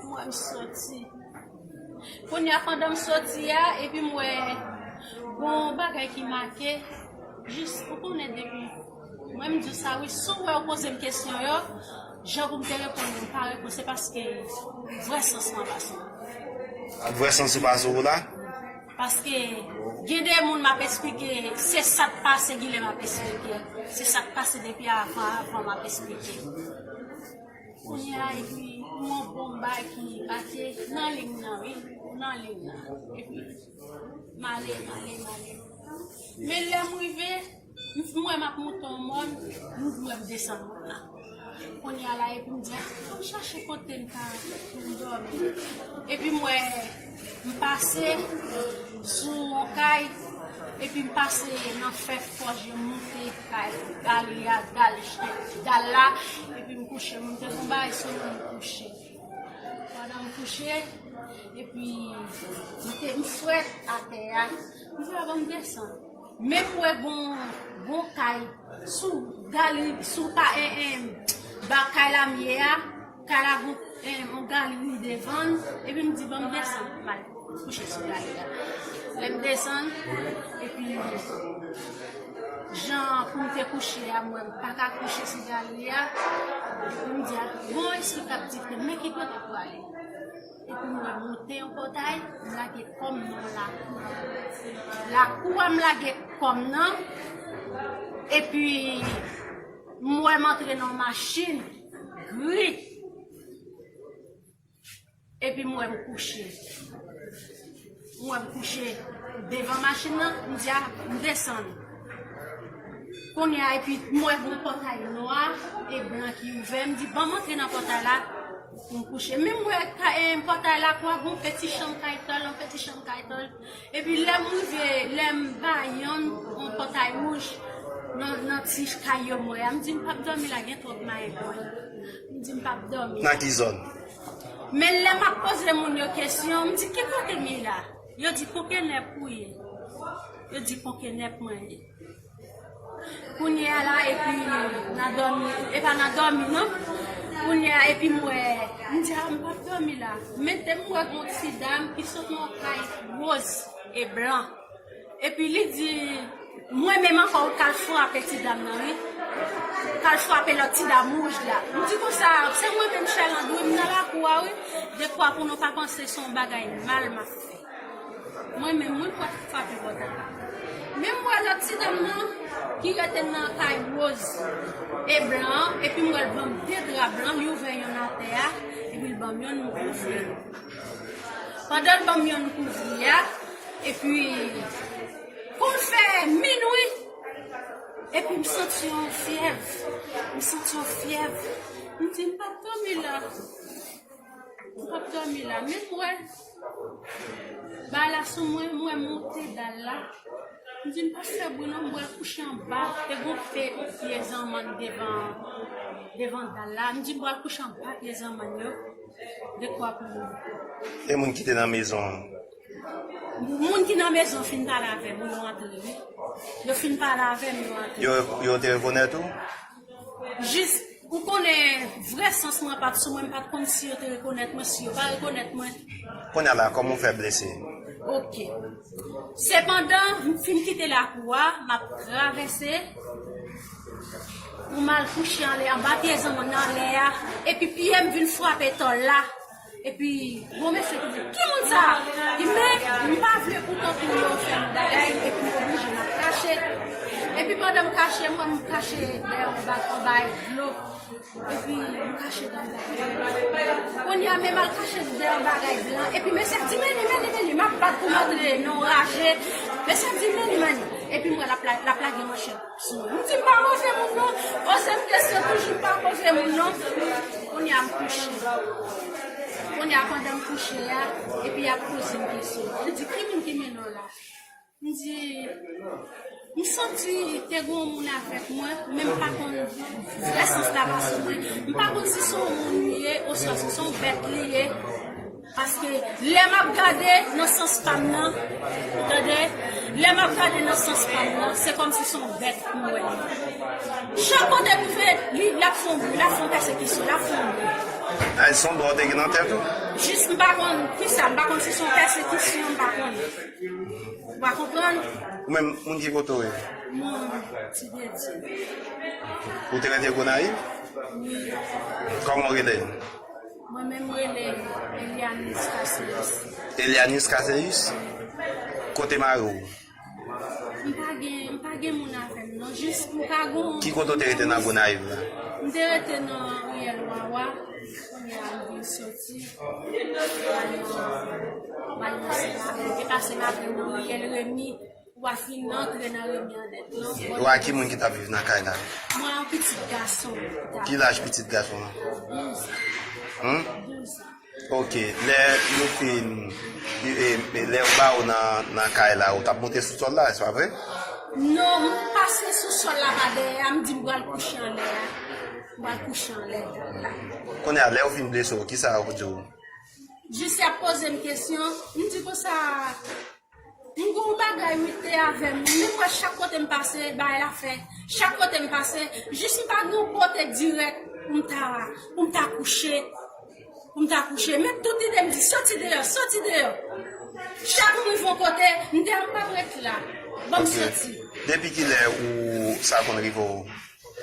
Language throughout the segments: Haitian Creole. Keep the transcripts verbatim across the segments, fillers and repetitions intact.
Mwen m soti. Kounye a, pandan m soti a, epi m wè gon bagay ki make, jis ou konnen depi. Mwen m di sa wi, si w wè w poze m kesyon yo, jan pou m te reponn ou, m pa reponn, se paske vrè sans mwen pa sou ou. Vrè sans ou pa sou ou la? Paske gen de moun m ap esplike, se sa k pase, Gilè m ap esplike. Se sa k pase depi avan, avan m ap esplike. Kounye a, epi, yon bon bagay ki make nan liy nan, wi, nan liy nan. Epi, m ale, m ale, m ale. Men lè m rive, m wè m ap moute yon mòn, m wè m desann mòn nan. Kounye a la, epi m di, "A, fò m chache kote m ka, pou m dòmi." Epi m wè, m pase sou yon kay, epi m pase nan fè fòje moute kay, galri a, dal, dal la, epi m kouche, m te gon bagay sou mwen, m kouche. Pandan m kouche, epi m te, m frèt atè a, m di, "A, ban m desann." Men m wè gon, gon kay sou galri, sou pa, en, en, ba kay la m ye a, kay la gon, en, yon galri devan l, epi m di, "Ban m desann, m al kouche sou galri a." Lè m desann, epi jan pou m te kouche a, m wè m pa ka kouche sou galri a, epi m di, "A, gon espri k ap di, men ki kote pou ale?" Epi m wè m monte yon pòtay, m lage kò m nan lakou. Lakou a, m lage kò m nan, epi m wè m antre nan yon machin gri. Epi m wè m kouche. M wè m kouche devan machin nan, m di, "A, m desann." Kounye a, epi m wè gon pòtay nwa e blan ki ouvè, m di, "Ban m antre nan pòtay la pou m kouche." Men m wè ka-, e, pòtay la kwa, gon peti chanm kay tòl, yon peti chanm kay tòl. Epi lè m rive, lè m ba yonn, yon pòtay wouj, nan, nan ti kay yo m wè a, m di, "M p ap dòmi la, gen twòp mayen pou mwen." M di, "M p ap dòmi." Nan ki zòn? Men lè m ap poze moun yo kesyon, m di, "Ki kote m ye la?" Yo di, "Ponkenèp ou ye." Yo di, "Ponkenèp mwen ye." Kounye a la, epi nan dòmi, e pa nan dòmi non. Kounye a, epi m wè, m di, "A, m p ap dòmi la." Men te m wè gon ti dam ki sot nan kay woz e blan. Epi li di, mwen menm ankò, k al frape ti dam nan, wi. K al frape lòt ti dam wouj la. M di konsa, se mwen menm, Sherlandry, m nan lakou a, wi. Dekwa pou nou pa panse se yon bagay mal m ap fè. Mwen menm, mwen pa frape pòtay la. Men m wè lòt ti dam nan ki rete nan kay woz e blan an, epi m wè l ban m de dra blan, li ouvè yonn atè a, epi l ban m yonn, m kouvri. Pandan l ban m yonn kouvri a, epi kou l fè minwi, epi m santi yon fyèv. M santi yon fyèv. M di, "M p ap dòmi la." M p ap dòmi la. Men m wè bagay la sou mwen, m wè m monte dal la. M di, "M p ap fè bri non, m pral kouche anba." Te gon pye, pye zanmann devan, devan dal la. M di, "M pral kouche anba pye zanmann yo." Dekwa pou mwen. E moun ki te nan mezon an? Moun ki nan mezon fin pale avè m, yo antre, wi. Yo fin pale avè m, yo antre. Yo, yo te rekonèt ou? Jis, ou konnen, vrè sans mwen pa t sou mwen, m pa t konn si yo te rekonèt mwen, si yo pa rekonèt mwen. Kounye a la, kòman w fè blese? Oke. Sepandan, m fin kite lakou a, m ap travèse. Pou m al kouche anlè, anba pye zanmann nan anlè a, epi pye m vin frape tòl la. Epi, gon mesye ki di, "Ki moun sa a?" Li, men, m pa vle pou tankou yo fè m bagay, epi m oblije m ap kache. Epi pandan m kache, mwen, m kache dèyè yon ba-, yon bagay dlo. Epi, m kache dèyè yon bagay dlo. Kounye a, men m al kache dèyè yon bagay blan. Epi, mesye ap di, "Men li, men li, men li, m ap bat pou m antre nan yon raje." Mesye ap di, "Men li, men li." Epi, m wè l ap la-, l ap lage manchèt. M di, "M pa poze moun non." Poze m kesyon toujou, m pa poze moun non. Kounye a m kouche. Kounye a pandan m kouche a, epi y ap poze m kesyon. Li di, "Ki moun ki mennen w la?" M di, "M santi te gen yon moun avèk mwen, men m pa konn vrè sans la pa sou mwen. M pa konn si se yon moun li ye, oswa si se yon bèt li ye." Paske lè m ap gade nan sans pa m nan, ou tande, lè m ap gade nan sans pa m nan, se kòmsi se yon bèt m wè li. Chak kote m rive, li, l ap fè yon bri, l ap fè yon pèsekisyon, l ap fè yon bri. A, Se yon dwa w te gen nan tèt ou? Jis m pa konn kisa, m pa konn si se yon pèsekisyon, m pa konn. Ou pa konprann? Ou menm, moun ki kote w ye? Mwen, Ti Dedye. Ou te rete Gonayiv? Wi. Kòman w rele? Mwen menm rele Elianis Cassius. Elianis Cassius? Kote mari w? M pa gen, m pa gen moun avè m non, jis m pa gon. Ki kote w te rete nan Gonayiv la? M te rete nan riyèl Wawa, kounye a m vin soti, m al nan, m al nan Sent Maten, m te pase maten nan riyèl Remi, w ap fin antre nan Remi annèt non. Ou ak ki moun ki t ap viv nan kay la? Mwen ak pitit gason m ki t ap. Ki laj pitit gason an? Douz. Hum? Douz an. Ok, lè yo fin, e, e, lè yo ba ou nan, nan kay la, ou t ap monte sou sòl la, se pa vre? Non, m pase sou sòl la pa dèyè a, m di m pral kouche anlè a. M pral kouche anlè a. Kounye a, lè yo fin blese w, kisa yo di w? Jis y ap poze m kesyon, m di konsa, m gon bagay wi te avè m, men m wè chak kote m pase, bagay la fè. Chak kote m pase, jis m pa gen yon kote dirèk pou m ta, pou m ta kouche. Pou m ta kouche. Men tout ide m di, soti deyò, soti deyò. Chak m rive yon kote, m di, "A, m p ap ret la. Ban m soti." Depi kilè ou sa konn rive w?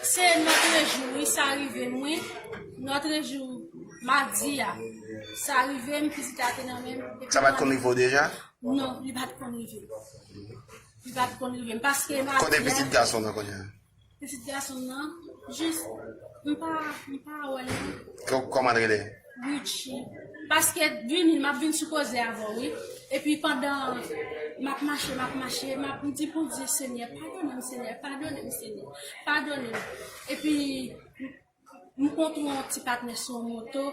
Se nòtrejou, wi, sa rive m, wi. Nòtrejou, madi a. Sa rive m, pitit la te nan men m. Sa pa t konn rive w deja? Non, li pa t konn rive m. Li pa t konn rive m. Paske madi a. Kote pitit gason nan kounye a? Pitit gason nan, jis, m pa, m pa wè l non. Kò-, kòman l rele? Richie. Paske vini, m ap vin sou koze avè w, wi. Epi pandan m ap mache, m ap mache, m ap, m di, "Bondye, Senyè, padone m, Senyè, padone m, Senyè, padone m." Epi, m kontre yon ti patnè sou yon moto.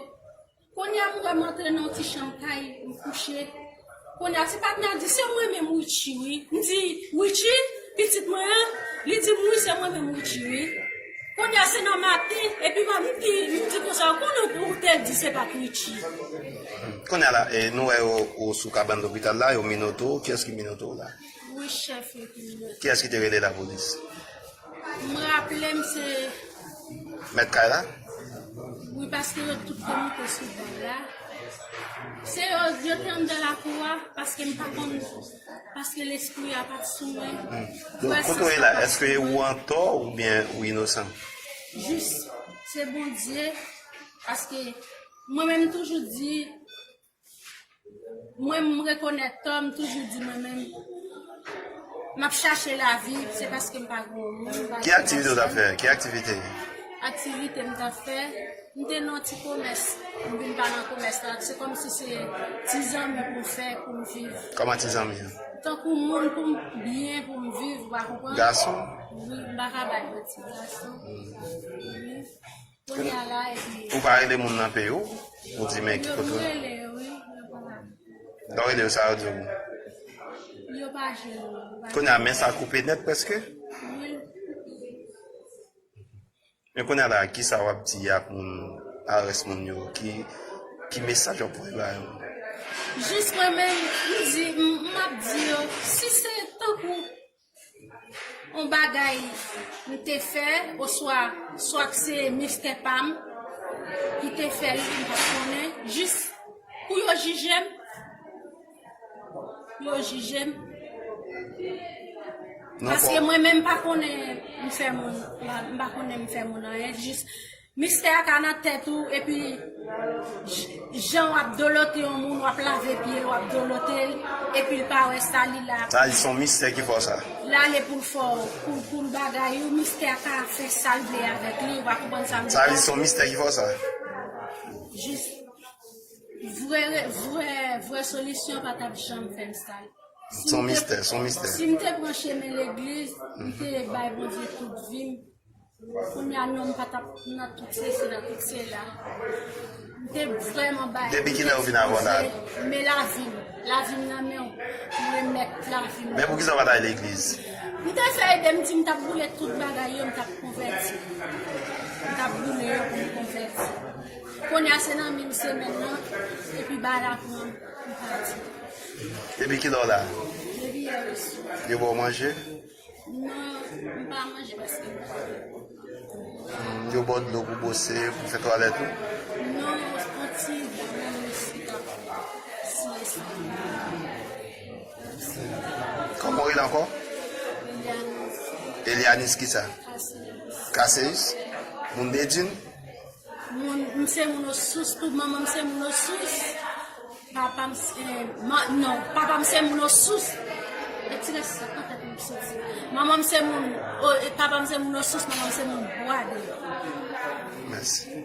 Kounye a, m wè m antre nan yon ti chanm kay, m kouche. Kounye a, ti patnè a di, "Se mwen menm, Richie, wi." M di, "Richie, pitit mwen an?" Li di m, "Wi, se mwen menm, Richie, wi." Kounye a, se nan maten, epi m di, m di konsa, "Konnen ou te di se pa t Richie." Kounye a la, e, nou wè yo, ou sou kabann lopital la, yo minote w. Kiyès ki minote w la? Wi, chèf yo ki minote. Kiyès ki te rele lapolis? M raple m se. Mèt kay la? Wi, paske yo tout te moute sou bal la. Se yo, yo te anndan lakou a, paske m pa konn, paske lespri a pa t sou mwen. Donk, kote w ye la, èske ou antò oubyen ou inosan? Jis, se Bondye, paske mwen menm m toujou di, Mwen, m rekonèt tò, m toujou di mwen menm, m ap chache lavi, se paske m pa gen yon moun, m pa gen pèsòn. Ki aktivite w t ap fè? Ki aktivite? Aktivite m t ap fè, m te nan ti komès, m vin pa nan komès la, se kòmsi se ti zanmi pou m fè, pou m viv. Kòman ti zanmi an? Tankou moun pou m byen, pou m viv, ou pa konprann? Gason? Wi, m pa ka bay manti, gason. Wi. Kounye a la, epi. Ou pa rele moun nan peyi w? Ou di men ki kote w? Yo rele, wi, yo pa. Lè w rele yo, sa yo di w? Yo pa jwenn mwen, yo pa. Kounye a, men sa koupe nèt prèske? Wi. Men kounye a la, kisa w ap di ak moun, a rès moun yo? Ki, ki mesaj w ap voye ba yo? Jis mwen menm, m di, m, m ap di yo, si se tankou yon bagay m te fè, oswa, swa k se mistè pa m ki te fè l, m pa t konnen, jis pou yo jije m, pou yo jije m. Paske mwen menm m pa konnen m fè moun, m pa konnen m fè moun anyen, jis Mistè a ka nan tèt ou, epi j-, jan w ap dolote yon moun, w ap lave pye l, w ap dolote l, epi l pa wè sa, li la. Sa di se yon mistè ki fè w sa? L ale pou l fè w, pou, pou l bagay ou, mistè a ka fè sa l vle avèk li, ou pa konprann sa m di la? Sa di se yon mistè ki fè w sa? Jis, vrè, vrè, vrè solisyon pa t ap janm fè m sa. Se yon mistè, se yon mistè. Si m te pran chemen legliz, m te bay Bondye tout vi m, Kounye a non, m pa t ap nan tout sesi, nan tout sela. M te vrèman bay. Depi kilè ou vin avè w la? Men lavi m, lavi m nan men w. M remèt lavi m. Men poukisa w pa t al legliz? M te fè ide, m di m t ap boule tout bagay yo, m t ap konvèti. M t ap boule yo pou m konvèti. Kounye a se nan menm semèn nan, epi bagay la pran m, m pati. Depi kilè w la? Depi yè oswa. Yo ba w manje? Non, m pa manje paske m pa gen. Hmm, yo ba w dlo pou bwose, pou fè twalèt ou? Non, yon Ankò? Elianis Elianis kisa? Cassius. Cassius? Moun Bedjine? Moun, m se moun Osous, tout manman m se moun Osous. Papa m se, eh, ma, non, papa m se moun Osous. E ti res sa nan tèt mwen soti. Manman m se moun, o, e papa m se moun Osous, manman m se moun Bwadè. Mèsi.